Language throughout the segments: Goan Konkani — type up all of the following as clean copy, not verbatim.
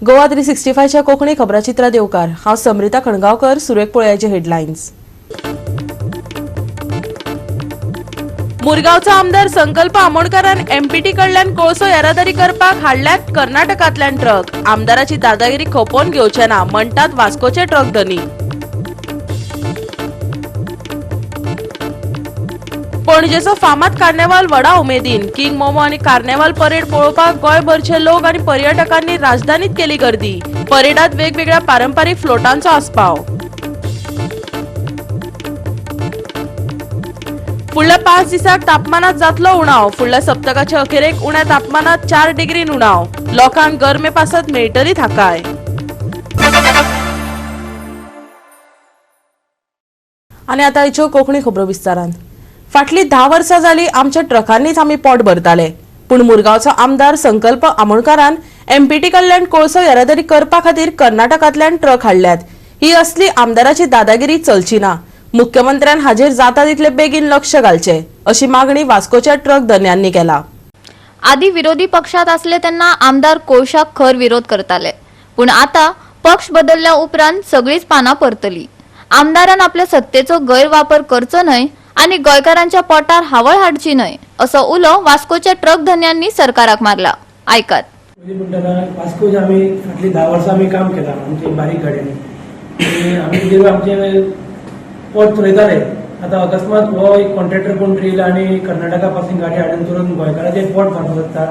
गोवा 365च्या कोंकणी खबराचित्रा देवकार. हांव समृता खणगांवकर. सुरवेक पळोवयाचे हेडलायन्स. मुरगांवचो आमदार संकल्प आमोणकारान एमपीटी कडल्यान कोळसो येरादारी करपाक हाडल्यात कर्नाटकांतल्यान ट्रक. आमदाराची दादागिरी खपोवन घेवचे ना म्हणटात वास्कोचे ट्रक धनी. पणजेचो फामाद कार्नेवाल व्हडा उमेदीन. किंग मोमो आनी कार्नेवाल परेड पळोवपाक गोंयभरचे लोक आनी पर्यटकांनी राजधानीत केली गर्दी. परेडात वेगवेगळ्या पारंपारीक फ्लोटांचो आस्पाव. फुडल्या 5 दिसांक तापमानात जातलो उणाव. फुडल्या सप्तकाच्या अखेरेक उण्या तापमानात 4 डिग्रीन उणाव. लोकांक गरमे पासत मेळटली थाकाय. आनी आतां आयच्यो कोंकणी खबरो विस्तारान. फाटली 10 वर्सां जाली आमच्या ट्रकांनीच आमी पोट भरताले, पूण मुरगांवचो आमदार संकल्प आमोणकारान एमपीटी कडल्यान कोळसो येरादारी करपा खातीर कर्नाटकांतल्यान ट्रक हाडल्यात. ही असली आमदाराची दादागिरी चलची ना. मुख्यमंत्र्यान हाजेर जाता तितले बेगीन लक्ष घालचे अशी मागणी वास्कोच्या ट्रक धनयांनी केला. आदी विरोधी पक्षात असले तेन्ना आमदार कोळशाक खर विरोध करताले, पूण आता पक्ष बदलल्या उपरांत सगळीच पानां परतली. आमदारान आपल्या सत्तेचो गैरवापर करचो न्हय आनी गोंयकारांच्या पोटार हावळ हाडची न्हय असो उलो वास्कोच्या ट्रक धनयांनी सरकाराक मारला. आयकात. वास्कोच आमी फाटली 10 वर्सां आमी काम केलां आमचे बारीक गाडयांनी आनी आमी जेन्ना आमचे पोट चलयताले. आतां अकस्मात हो एक कॉन्ट्रॅक्टर कोण तरी येयला आनी कर्नाटका पासून गाडी हाडून करून गोंयकाराचें पोट मारपाक सोदता.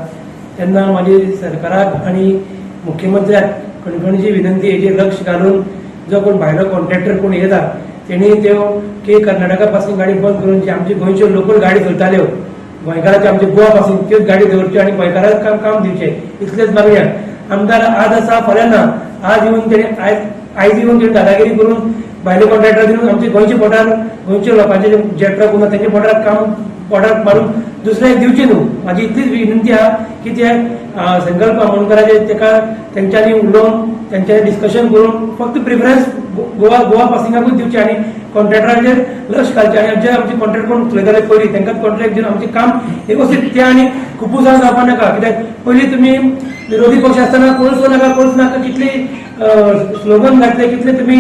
तेन्ना म्हाजी सरकाराक आनी मुख्यमंत्र्याक कणकणची विनंती, हेजेर लक्ष घालून जो कोण भायलो कॉन्ट्रॅक्टर कोण येता तेणी त्यो की कर्नाटका पासून गाडी बंद करून जी आमची गोंयच्यो लोकल गाडी चलताल्यो गोंयकाराच्यो आमचे गोवा पासून त्योच गाडी दवरच्यो आनी गोंयकाराक काम दिवचें, इतलेच मागणी. आमदार आज आसा फाल्यां ना. आज येवन तेणी आयज येवन तेणी दादागिरी करून भायले कॉन्ट्रॅक्टर दिवन आमचे गोंयचे पोटार, गोंयच्या लोकांचे जे ट्रक उरना तेंच्या पोटार काम पोटार मारून दुसऱ्याक दिवचे न्हू. म्हाजी इतलीच विनंती आहा की ते संकल्प आमोणकाराचे तेका तेंच्यांनी उलोवन तेंच्यांनी डिस्कशन करून फक्त प्रिफरन्स गोवा गोवा पासिंगाकूच दिवचे आनी कॉन्ट्रॅक्टराचेर लक्ष घालचें आनी जे आमचे कॉन्ट्रॅक्ट कोण चलयताले पयलीं तांकां कॉन्ट्रॅक्ट दिवन आमचें काम वेवस्थीत तें आनी खुबूच जावपा नाका. कित्याक पयलीं तुमी विरोधी पक्ष आसतना कोळसो नाका कोळसो नाका कितले स्लोगन घातले, कितले तुमी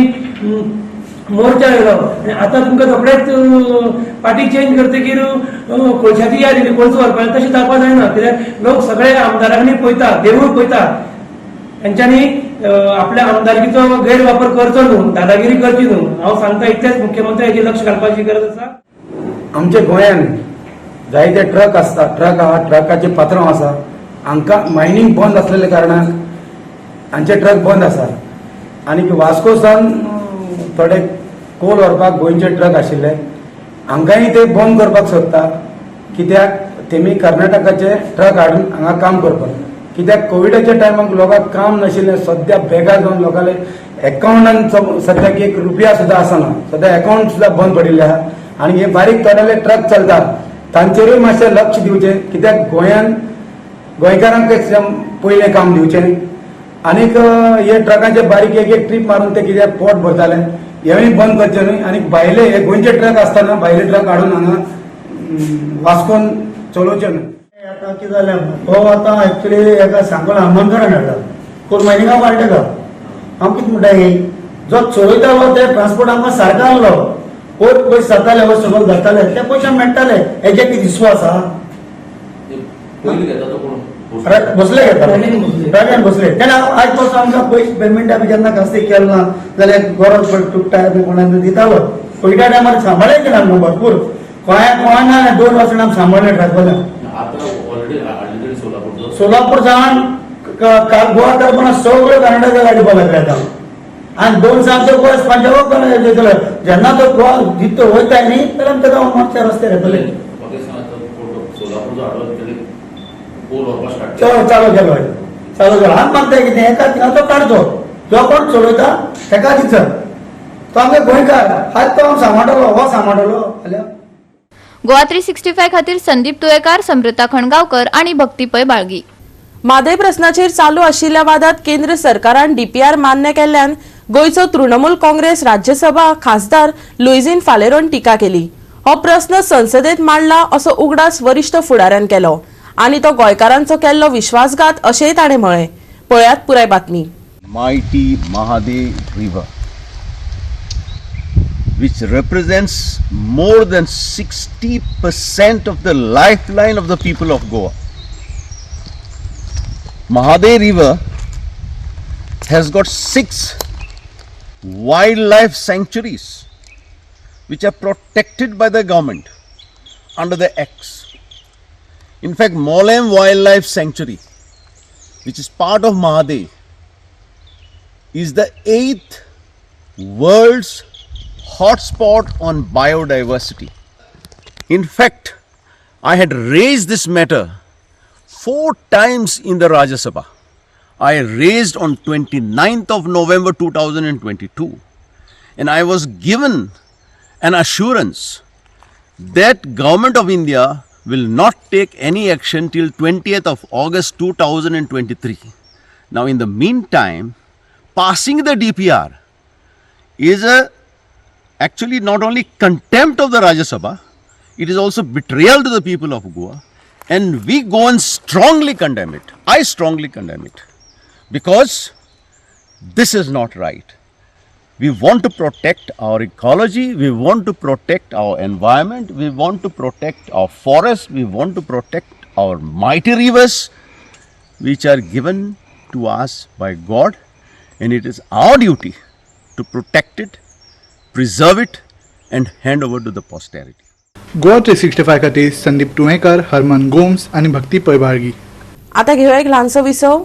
मोर्चा येयलो आनी आतां तुमकां रोखडेच पार्टी चेंज करतकीर कोळशाची याद येयली, कोळसो व्हरपाक. तशें जावपाक जायना, कित्याक लोक सगळे आमदारांनी पळयता, देवूळ पळयता. तेंच्यांनी आपल्या आमदारकीचो गैरवापर करचो न्हू, दादागिरी करची न्हू. हांव सांगता इतलेंच, मुख्यमंत्र्याचेर लक्ष घालपाची गरज आसा. आमच्या गोंयान जायते ट्रक आसता, ट्रक आहा, ट्रकाचे पात्रांव आसा. हांकां मायनींग बंद आसलेल्या कारणान हांचे ट्रक बंद आसा. आनी वास्को सावन थोडे कोल व्हरपाक गोंयचे ट्रक आशिल्ले, हांकांय ते बंद करपाक सोदता. कित्याक तेमी कर्नाटकाचे ट्रक हाडून हांगा काम करपाक. कित्याक कोविडाच्या टायमाक लोकांक काम नाशिल्लें. सद्या बेकार जावन लोकांले एकावंटान सद्याक 1 रुपया सुद्दां आसना. सद्या एकावंट सुद्दां बंद पडिल्ले आहा. आनी हे बारीक थोडेले ट्रक चलतात तांचेरूय मातशें लक्ष दिवचें. कित्याक गोंयान गोंयकारांक पयलें काम दिवचें. आनीक हे ट्रकाचे बारीक एक एक ट्रीप मारून ते कित्याक पोट भरताले, हेंय बंद करचें न्हय. आनी भायले हे गोंयचे ट्रक आसतना भायले ट्रक हाडून हांगा वास्कोन चलोवचे न्हय. आतां कितें जालें, हो आतां एक्चुली एका सांगोला आमोणकारान हाडला, कोण मायनिंगा वाडटा का. हांव कितें म्हणटा, जो चलयतालो ते ट्रान्सपोर्ट आमकां सारको आहलो, कोण पयशे जाताले वो सगळं जाताले ते पयशे मेळटाले. हेजे कितें इश्यू आसा? बसले घेता प्रायवेट बसले तेन्ना आयज पासून आमकां पयशे पेमेंट आमी केन्ना कसली केलें ना जाल्यार गरज पड तुट्टा कोणाक दितालो. पयल्या टायमार सांबाळ्ळें केलें आमकां भरपूर गोंयाक कोण ना 2 वर्सां आमी सांबाळ्ळें ट्रकवाल्याक. सोलापूर जावन गोवा करपना सगळ्यो कर्नाटका गाडी दिवपाक लागले आतां. आनी 2 दिसांक गोवा पंजाबाक येतलो. जेन्ना तो गोवा जितो वयता न्ही जाल्यार आमी ताका मातशे रस्त्यार येतले. चलो चालू केलो, चालू केलो. हांव मागता कितें, एका थिंगा तो काडचो, जो कोण चलयता तेका दिचो, तो आमगे गोंयकार आज तो हांव सांबाळटलो, हो सांबाळटलो जाल्यार. गोवा 365 खातीर संदीप तुयेकार, समृता खणगांवकर आनी भक्ती पै बाळगी. म्हादय प्रस्नाचेर चालू आशिल्ल्या वादात केंद्र सरकारान डीपीआर मान्य केल्ल्यान गोंयचो तृणमूल काँग्रेस राज्यसभा खासदार लुईझिन फालेरोन टिका केली. हो प्रस्न संसदेत मांडला असो उगडास वरिष्ठ फुडाऱ्यान केलो आनी तो गोंयकारांचो केल्लो विश्वासघात अशेंय ताणें म्हळें. पळयात पुराय बातमी. Mighty Mhadei River, which represents more than 60% of the lifeline of the people of Goa. Mhadei River has got 6 wildlife sanctuaries which are protected by the government under the acts. In fact, Mollem Wildlife Sanctuary, which is part of Mhadei, is the 8th world's hotspot on biodiversity. In fact, I had raised this matter 4 times in the Rajya Sabha. I raised on 29th of November 2022, and I was given an assurance that Government of India will not take any action till 20th of August 2023. Now in the meantime, passing the DPR is a actually not only contempt of the Rajya Sabha, it is also betrayal to the people of Goa, and we go and strongly condemn it. I strongly condemn it, because this is not right. We want to protect our ecology, we want to protect our environment, we want to protect our forests, we want to protect our mighty rivers, which are given to us by God, and it is our duty to protect it, preserve it, and hand over to the posterity. Goa 365 खातीर संदीप तुयेंकार, हरमन गोम्स आनी भक्ती पैबाळगी. आता घेऊया एक ल्हानसो विसव.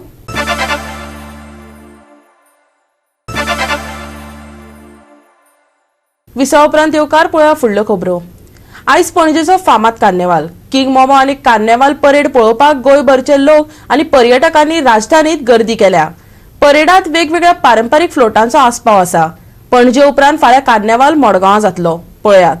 विसवा उपरांत येवकार पळोवया फुडल्यो खबरो. आयज पणजेचो फामाद कार्नेवाल किंग मोमो आनी कार्नेवाल परेड पळोवपाक गोंयभरचे लोक आनी पर्यटकांनी राजधानीत गर्दी केल्या. परेडात वेगवेगळ्या पारंपारीक फ्लोटांचो आस्पाव आसा. पणजे उपरांत फाल्यां कार्नेवाल मडगांवां जातलो. पळयात.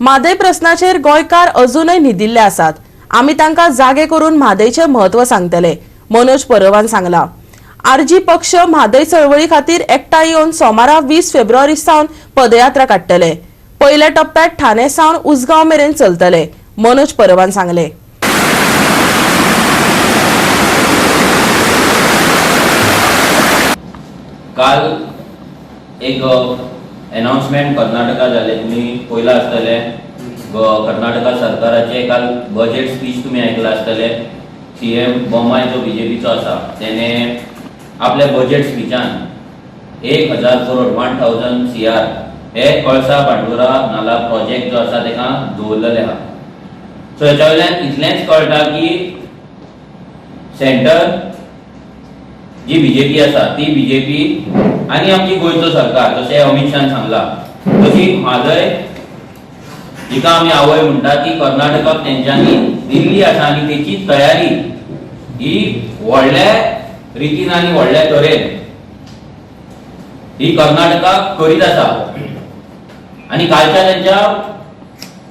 म्हादय प्रस्नाचेर गोंयकार अजूनय न्हिदिल्ले आसात. आमी तांकां जागे करून म्हादयचें म्हत्व सांगतले, मनोज परबान सांगला. आरजी पक्ष म्हादय चळवळी खातीर एकठांय येवन सोमारा 20 फेब्रुवारी सावन पदयात्रा काडटले. पयल्या टप्प्यात ठाणे सावन उसगांव मेरेन चलतले, मनोज परबान सांगले. काल एक अनाउन्समेंट कर्नाटका जालें, तुमी पळयलां आसतलें. कर्नाटका सरकाराचें काल बजेट स्पीच तुमी आयकलां आसतलें. सीएम बोमाय जो बीजेपीचो आसा तेणे आपल्या बजेट स्पिचान 1000 करोड, 1000 CR हे कळसा भांडुरा नाला प्रोजेक्ट जो आसा तेका दवरलेले आहा. सो हेच्या वयल्यान इतलेंच कळटा की सेंटर जी बीजेपी आसा ती बीजेपी आनी आमची गोंयचो सरकार, जशें अमीत शान सांगला तशी म्हादय जिका आमी आवय म्हणटा ती कर्नाटकाक तेंच्यांनी दिल्ली आसा आनी तेची तयारी ही व्हडल्या रितीन आनी व्हडल्या तरेन ही कर्नाटका करीत आसा. आनी कालच्या तेंच्या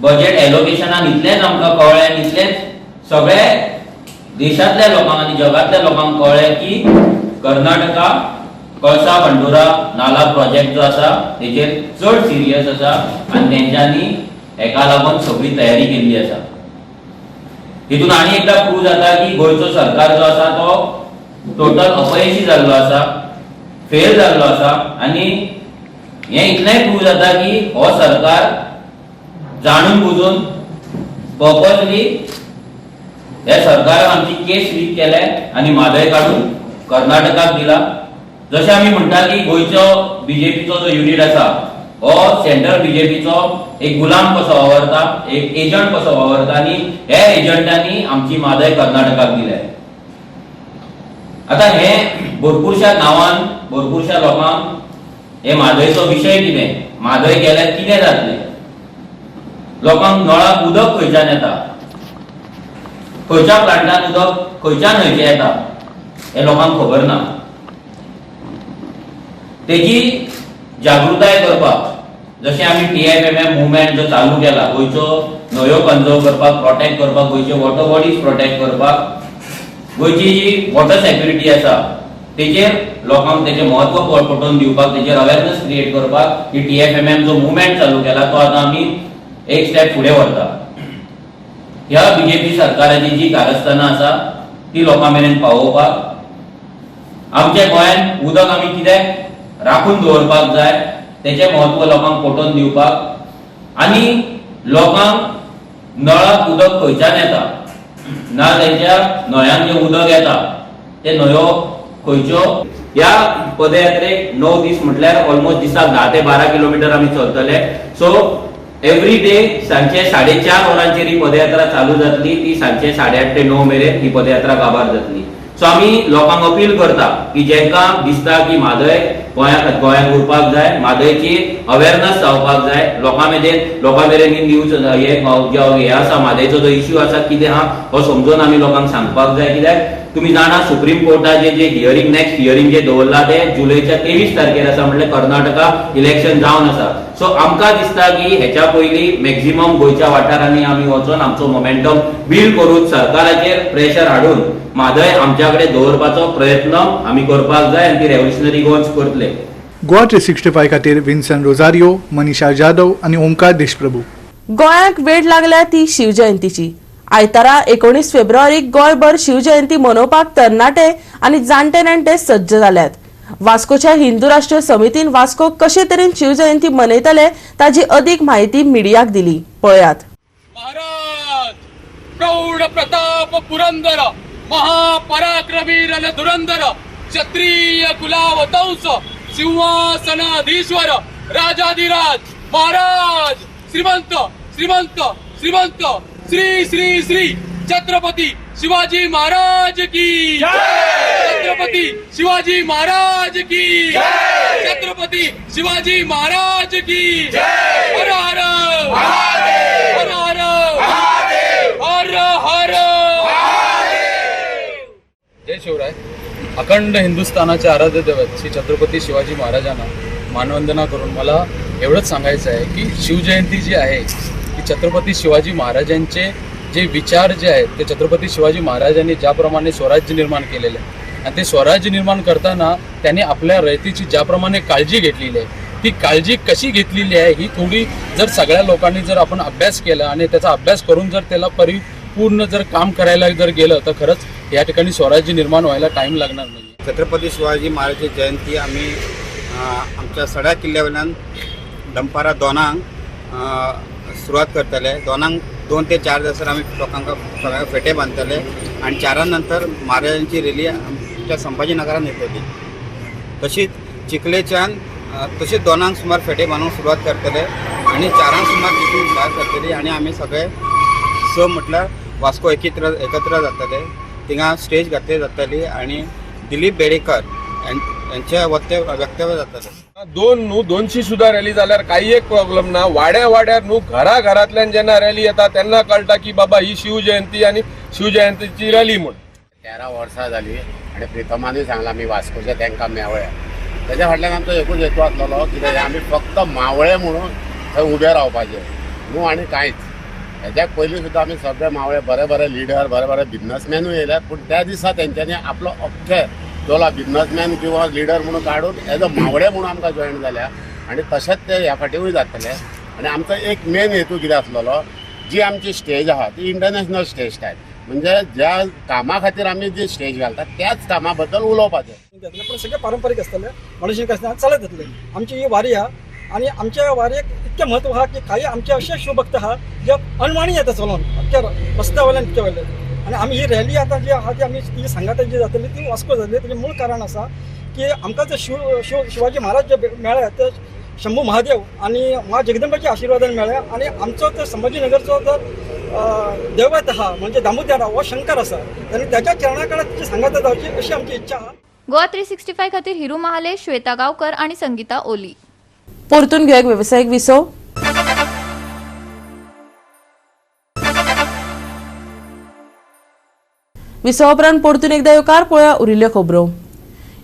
बजेट एलोकेशनान इतलेंच आमकां कळ्ळें आनी इतलेंच सगळे देशांतल्या लोकांक आनी जगांतल्या लोकांक कळ्ळें की कर्नाटका कळसा भांडुरा नाला प्रोजेक्ट जो आसा तेजेर चड सिरियस आसा आनी तेंच्यांनी हेका लागून सगळी तयारी केल्ली आसा. हितून आनी एकदां प्रूव जाता की गोंयचो सरकार जो आसा तो टोटल अपयशी जाल्लो आसा, फेल जाल्लो आसा. आनी हें इतलेंय प्रूव जाता की हो सरकार जाणून बुजून पर्पजली हे सरकारान आमची केस वीक केले आनी म्हादय काडून कर्नाटकाक दिला. जशें आमी म्हणटा की गोंयचो बीजेपीचो जो युनिट आसा हो सेंट्रल बीजेपीचो एक गुलाम कसो वावरता, एक एजंट कसो वावरता आनी हे एजंटांनी आमची म्हादय कर्नाटकाक दिल्या. आतां हे भरपूरश्या गांवान भरपूरश्या लोकांक हे म्हादयचो विशय कितें, म्हादय गेल्यार कितें जातलें, लोकांक नळाक उदक खंयच्यान येता, खंयच्या प्लांटान उदक खंयच्या न्हंयचें येता हें लोकांक खबर ना. तेजी जागृताय करपाक जशें आमी टीएफएमएम मुवमेंट जो चालू केला, गोंयचो न्हंयो कन्जर्व करपाक, प्रोटेक्ट करपाक, गोंयचे वॉटर बॉडीज प्रोटेक्ट करपाक, गोंयची जी वॉटर सेक्युरिटी आसा तेजेर लोकांक तेजें म्हत्व पटोवन दिवपाक, तेजेर अवेरनस क्रिएट करपाक ही टीएफएमएम जो मुवमेंट चालू केला तो आतां आमी एक स्टेप फुडें व्हरता. ह्या बीजेपी सरकाराची जी कारस्थानां आसा ती लोकां मेरेन पावोवपाक, आमच्या गोंयांत उदक आमी कित्याक राखून दवरपाक जाय तेचें म्हत्व लोकांक पटोवन दिवपाक आनी लोकांक नळाक उदक खंयच्यान येता ना तेंच्या न्हंयांक जें उदक येता ते न्हंयो खंयच्यो. ह्या पदयात्रेक 9 दीस म्हटल्यार ऑलमोस्ट दिसाक 10 ते 12 किलोमिटर आमी चलतले. सो एवरी डे सांजचे 4:30 वरांचेर ही पदयात्रा चालू जातली, ती सांजचे 8:30 ते 9 मेरेन ही पदयात्रा काबार जातली. सो आमी लोकांक अपील करता की जेंकां दिसता की म्हादय गोंयांत गोंयांत उरपाक जाय, म्हादयची अवेरनस जावपाक जाय लोकां मेरेन ही न्यूज हे जे हे आसा, म्हादयचो जो इश्यू आसा कितें आहा हो समजून आमी लोकांक सांगपाक जाय. कित्याक तुमी जाणा, सुप्रीम कोर्टाचे जे हियरींग, नेक्स्ट हियरींग जे दवरला ते जुलयच्या 23 तारखेर आसा, म्हटल्यार कर्नाटका इलेक्शन जावन आसा. सो आमकां दिसता की हेच्या पयलीं मॅक्झिमम गोंयच्या वाठारांनी आमी वचोन आमचो मोमेंटम बिल्ड करून सरकाराचेर प्रेशर हाडून म्हादय आमच्या कडेन दवरपाचो प्रयत्न आमी करपाक जाय आनी ती रेव्होल्युशनरी गोवन्स करतले. गोवा 365 खातीर विन्सन रोजारियो, मनीषा जाधव आनी ओंकार देशप्रभू. गोंयाक वेड लागल्या ती शिवजयंतीची. आयतारा 19 फेब्रुवारीक गोंयभर शिवजयंती मनोवपाक तरणाटे आनी जाणटे नेणटे सज्ज जाल्यात. वास्कोच्या हिंदू राष्ट्रीय समितीन वास्को कशे तरेन शिवजयंती मनयतले ताची अदीक म्हायती मिडियाक दिली, पळयात. महाराज प्रौढ प्रताप पुरंदर, महापराक्रमी रण धुरंधर, क्षत्रिय कुलावतंस सिंहासनाधीश्वर, राजाधिराज महाराज श्रीमंत श्रीमंत श्रीमंत श्री श्री श्री छत्रपती शिवाजी महाराज की! छत्रपती शिवाजी महाराज की! छत्रपती शिवाजी महाराज की! हर हर हर हर हर हर! जय शिवराय. अखंड हिंदुस्थानाचे आराध्य दैवत श्री छत्रपती शिवाजी महाराजांना मानवंदना करून मला एवढंच सांगायचं आहे की शिवजयंती जी आहे ती छत्रपती शिवाजी महाराजांचे जे विचार जे आहेत, ते छत्रपती शिवाजी महाराजांनी ज्याप्रमाणे स्वराज्य निर्माण केलेलं आहे आणि ते स्वराज्य निर्माण करताना त्यांनी आपल्या रयतेची ज्याप्रमाणे काळजी घेतलेली आहे, ती काळजी कशी घेतलेली आहे ही थोडी जर सगळ्या लोकांनी जर आपण अभ्यास केला आणि त्याचा अभ्यास करून जर त्याला परिपूर्ण जर काम करायला जर गेलं तर खरंच या ठिकाणी स्वराज्य निर्माण व्हायला टाईम लागणार नाही. छत्रपती शिवाजी महाराजची जयंती आम्ही आमच्या सड्या किल्ल्या वयल्यान दनपारां 2 सुरवात करतले. 2 ते 4 जासर आमी लोकांक सगळ्यांक फेटे बांदतले आनी 4 नंतर महाराजांची रेली आमच्या संभाजीनगरान येतली. तशीच चिखलेच्यान तशीच 2 सुमार फेटे बांदूंक सुरवात करतले आनी 4 सुमार तितून भायर सरतली आनी आमी सगळे 6 म्हटल्यार वास्को एकत्र जातले. थिंगा स्टेज घातली जातली आनी दिलीप बेडेकर यांच्या वक्तव्य जातले. 2 न्हू 200 सुद्धा रॅली जाल्यार काही एक प्रॉब्लेम ना. वाड्या वाड्यार न्हू घरा घरांतल्यान जेन्ना रॅली येता तेन्ना कळटा की बाबा ही शिवजयंती आनी शिवजयंतीची रॅली म्हूण. 13 वर्सां जाली आनी प्रितमानूय सांगलां आमी वास्कोचे तांकां मेवळ्या. तेज्या फाटल्यान आमचो एकूच हेतू आसलेलो कितें आमी फक्त मावळे म्हणून थंय उबे रावपाचें न्हू आनी कांयच. हेज्याक पयलीं सुद्दां आमी सगळे मावळे बरे बरे लिडर बरे बरे बिजनसमॅनूय येयले, पूण त्या दिसा तेंच्यांनी आपलो अख्खे चोला बिजनसमॅन किंवा लिडर म्हणून काडून एज अ मावळे म्हणून आमकां जॉयन जाल्या आनी तशेंच ते ह्या फाटीवूय जातले. आनी आमचो एक मेन हेतू कितें आसलेलो, जी आमची स्टेज आहा ती इंटरनॅशनल स्टेज टायप, म्हणजे ज्या कामा खातीर आमी जी स्टेज घालतात त्याच कामा बद्दल उलोवपाचें. पण सगळे पारंपरीक आसतले, मनुष्य आसतना चलत येतले. आमची ही वारी आहा आनी आमच्या वारयेक इतकें म्हत्व आहा की काही आमचे अशे शिवभक्त आहा जे अनवाणी येता चलोन अख्ख्या रस्त्या वयल्यान इतके वयल्यान. आनी आमी ही रॅली आतां जी आहा ती आमी ती सांगाता जी जातली ती वास्को जातली. तेजें मूळ कारण आसा की आमकां जे शिव शिव शिवाजी महाराज जे मेळ्ळे ते शंभू महादेव आनी मा जगदंबाच्या आशिर्वादान मेळ्ळे आनी आमचो तो संभाजीनगरचो जर देवत आहा म्हणजे दामोदर हो शंकर आसा आनी त्याच्या चरणा कडेन तिची सांगाता जावची अशी आमची इच्छा आहा. गोवा 365 खातीर हिरू महाले, श्वेता गांवकर आनी संगीता ओली. परतून घेवया एक वेवसायीक विसव. विसवा उपरांत परतून एकदा येवकार पळोवया उरिल्ल्यो खबरो.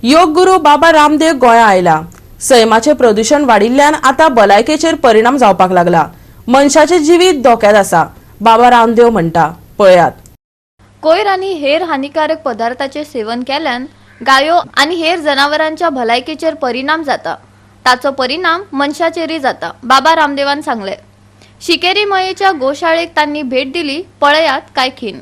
योग गुरू बाबा रामदेव गोंया आयला. सैमाचें प्रदूशण वाडिल्ल्यान आतां भलायकेचेर परिणाम जावपाक लागला. मनशाचें जिवीत धोक्यांत आसा, बाबा रामदेव म्हणटा. पळयात. कोयर आनी हेर हानिकारक पदार्थाचें सेवन केल्यान गायो आनी हेर जनावरांच्या भलायकेचेर परिणाम जाता. ताचो परिणाम मनशाचेरय जाता, बाबा रामदेवान सांगलें. शिकेरी मयेच्या गोशाळेक तांणी भेट दिली. पळयात काय खीण.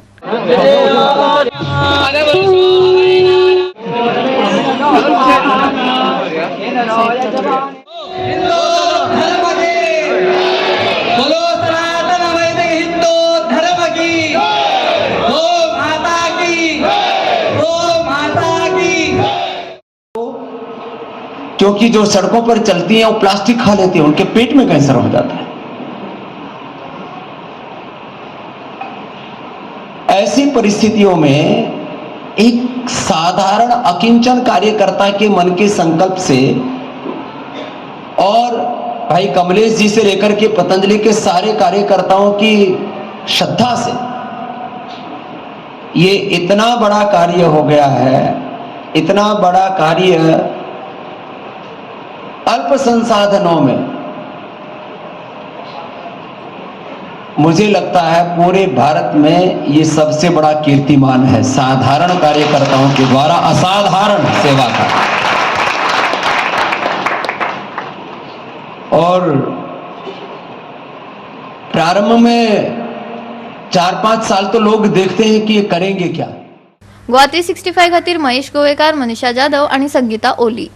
क्योंकि जो सड़कों पर चलती हैं वो प्लास्टिक खा लेती हैं, उनके पेट में कैंसर हो जाता है। ऐसी परिस्थितियों में एक साधारण अकिंचन कार्यकर्ता के मन के संकल्प से और भाई कमलेश जी से लेकर के पतंजलि के सारे कार्यकर्ताओं की श्रद्धा से ये इतना बड़ा कार्य हो गया है। इतना बड़ा कार्य अल्प संसाधनों में, मुझे लगता है पूरे भारत में ये सबसे बड़ा कीर्तिमान है, साधारण कार्यकर्ताओं के द्वारा असाधारण सेवा का। और प्रारंभ में 4-5 साल तो लोग देखते हैं कि ये करेंगे क्या। गोवा 365 खातीर महेश गोवेकार, मनीषा जाधव आणि संगीता ओली.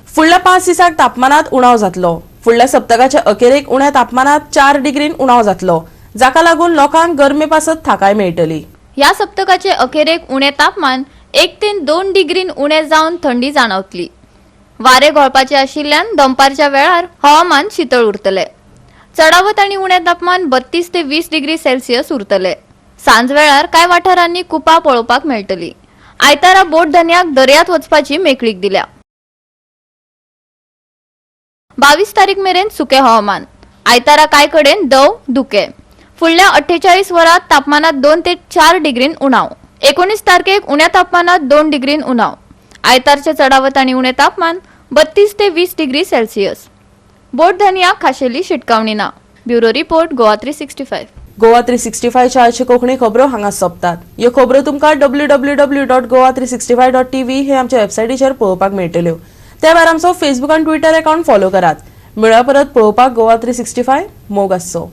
फुडल्या 5 दिसांक तापमानात उणाव जातलो. फुडल्या सप्तकाच्या अखेरेक उण्या तापमानात 4 डिग्रीन उणाव जातलो, जाका लागून लोकांक गरमे पासत थाकाय मेळटली. ह्या सप्तकाचे अखेरेक उणें तापमान 1 ते 2 डिग्रीन उणें जावन थंडी जाणवतली. वारें घोळपाचें आशिल्ल्यान दनपारच्या वेळार हवामान शीतळ उरतलें. चडावत आनी उणें तापमान 32 ते 20 डिग्री सेल्सियस उरतलें. सांज वेळार कांय वाठारांनी कुपां पळोवपाक मेळटली. आयतारा बोट धनयाक दर्यांत वचपाची मेकळीक दिल्या. 22 तारीख मेरेन सुकें हवामान. आयतारा कांय कडेन दव धुकें. फुडल्या 48 वरांत तापमानात 2 ते 4 डिग्रीन उणाव. 19 तारखेक उण्या तापमानात 2 डिग्रीन उणाव. आयतारचें चडावत आनी उणें तापमान 32 ते 20 डिग्री सेल्सियस. बोट धनयाक खाशेली शिटकावणी ना. Bureau report, Goa 365. Goa 365च्या आयच्यो कोंकणी खबरो हांगा सोंपतात. ह्यो खबरो तुमकां www.goa365.tv हे आमच्या वेबसायटीचेर पळोवपाक मेळटल्यो. त्या भायर आमचो फेसबूक आनी ट्विटर अकाउंट फॉलो करात. मेळया परत पळोवपाक गोवा 365. मोग आसचो.